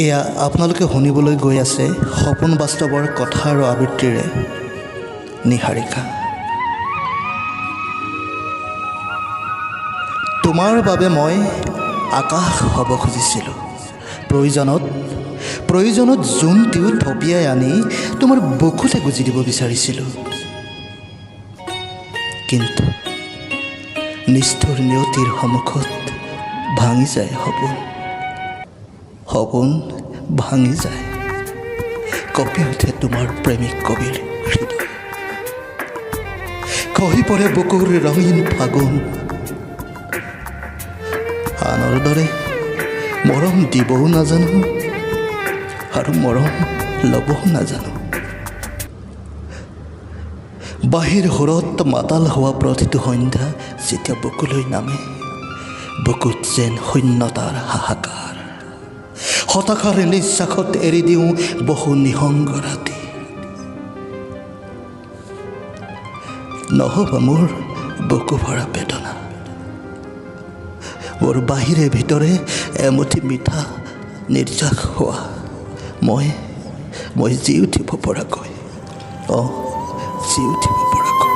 এয়া আপোনালোকে শুনিবলৈ গৈ আছে সপোন বাস্তৱৰ কথা আৰু আবৃত্তিৰে নীহাৰিকা। তোমাৰ বাবে মই আকাশ হ'ব খুজিছিলোঁ, প্ৰয়োজনত জোনটিও থপিয়াই আনি তোমাৰ বুকুতে গুজি দিব বিচাৰিছিলোঁ। কিন্তু নিষ্ঠুৰ নিয়তিৰ সন্মুখত ভাঙি যায় সপোন, সপোন ভাঙি যায়। কঁপি উঠে তোমাৰ প্ৰেমিক কবিৰ হৃদয়, খহি পৰে বুকুৰ ৰঙীন ফাগুন। আনৰ দৰে মৰম দিবও নাজানো আৰু মৰম ল'বও নাজানো। বাঁহীৰ সুৰত মাতাল হোৱা প্ৰতিটো সন্ধ্যা যেতিয়া বুকুলৈ নামে, বুকুত যেন শূন্যতাৰ হাহাকাৰ। হতাশাৰ নিশ্বাসত এৰি দিওঁ বহু নিসংগ ৰাতি। নহ'ব মোৰ বুকু ভৰা বেদনা, মোৰ বাহিৰে ভিতৰে এমুঠি মিঠা নিৰ্যাস হোৱা। মই মই জি উঠিব পৰাকৈ, অঁ, জি উঠিব পৰাকৈ।